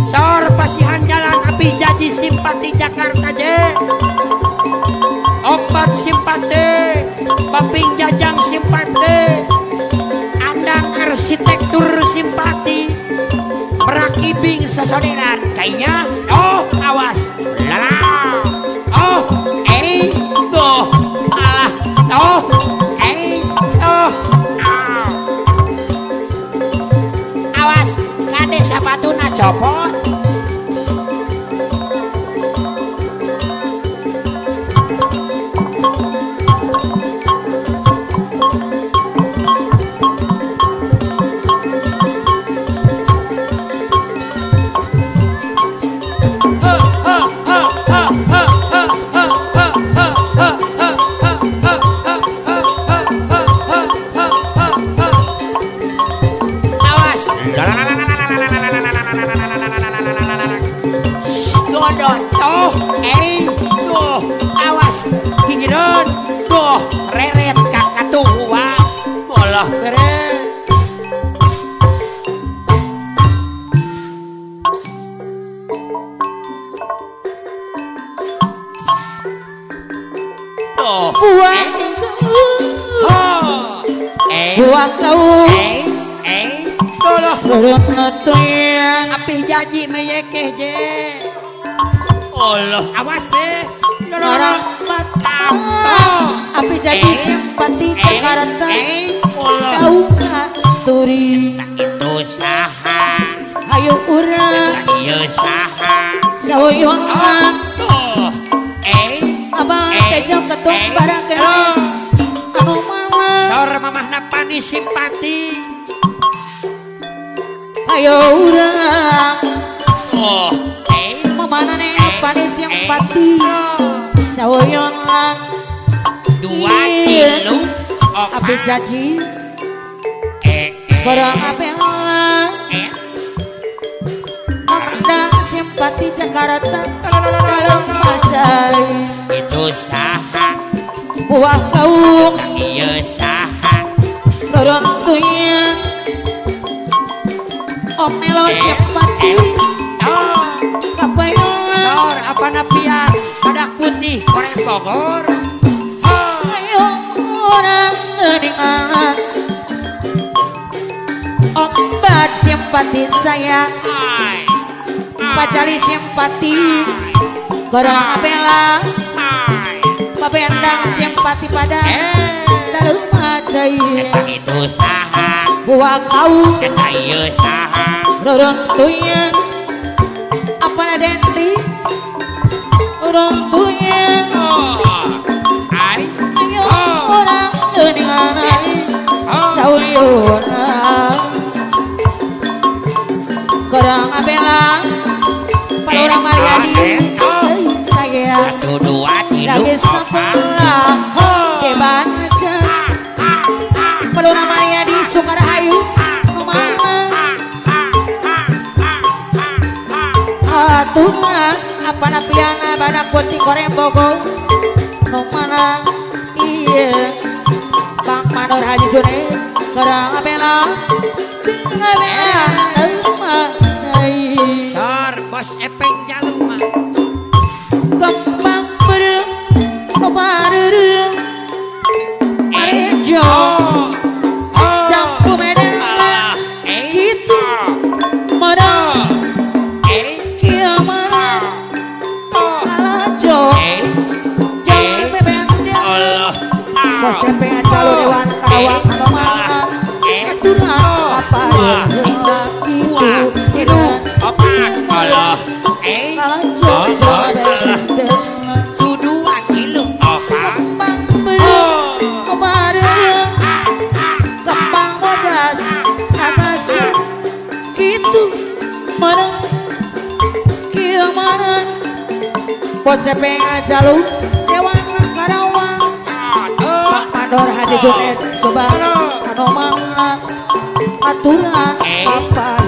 Sor pasihan jalan api jaji simpati Jakarta je. Obat simpati, paping jajang simpati, andang arsitektur simpati, merakibing sesoderan kayaknya. Oh awas, lala, oh eh tuh, alah, oh eh tuh, ah. Awas, kade sapatuna copot. Awas hingireun tuh reret kakatuwa bolah bere. Tuh buah buah kau api jaji meyekeh je. Allah awas be. Api jadi simpati Jakarta kau turi itu saha ayo urang ieu saha sawoyong abang tejo ketum barang kenes anu mama sor mamahna panis simpati ayo urang oh mamana ne panis simpati sawoyong dua tilu opat api jaji barang apela memandang simpati Jakarta kalau macai itu saha buah kaung iya saha lorong tuya om melo simpati sor apa napian badak putih koreng Bogor ayo orang geningan obat simpati saya pacali simpati gorong apela papendang simpati pada dalem macai itu saha buah kau eta ieu saha lorong tuya apa dentri orang tuya ayo orang geningan sauyuna gorong apela orang Mariani saya 1 2 3 lagi sebelah debanca pelura Mariani Sukarahayu kemana atuh apa napiana bana putih koreng Bogor kemana iya Bang Manor Haji Jone gorong apela Bos epeng jalma kembang bereng komarereng marejo jambu medan itu marang kiamara alajo jambu medan bos epeng calo dewan Karawang mana aturan apa itu Allah tuduhan tilu opat kembang bereng komarereng kembang bodas atas gitu marang kiamaran bos epeng jalu dewan Karawang Pak Mandor Haji Junet Subang anu mangga aturan apa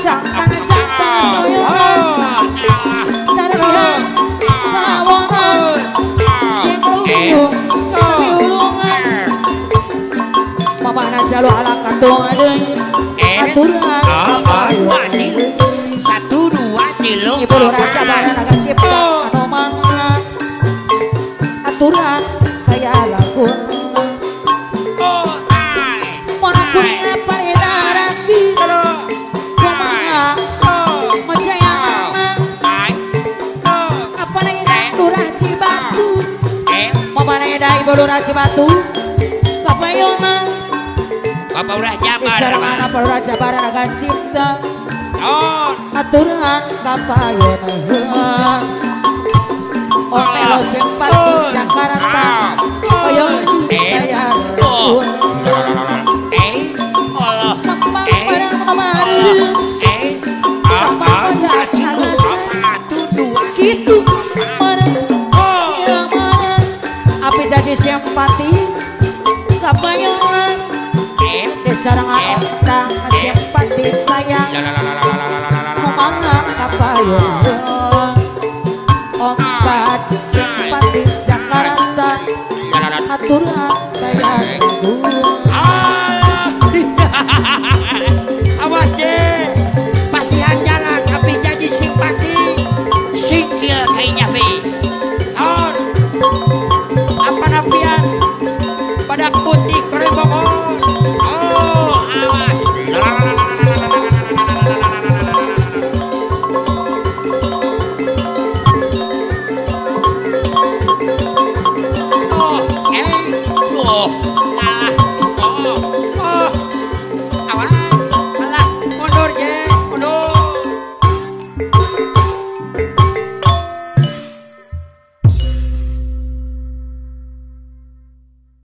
Sang tanah soyokan Tarbihan Tawanan Sing luhung Piulungan Mamana jalu ala katung deui Aturan Satu dua tilu Ibu Lurah Jabaran cipta anu mana Aturan kaya lagu Mana kuring paling Kumaha Majayana Apa nang Lurah Cibatu Mamana da Ibu Lurah Cibatu Kapayona Bapak Lurah Jabar Sarana Lurah Jabaran akan cipta Aturan kapayona Otelo simpati Jakarta Oyo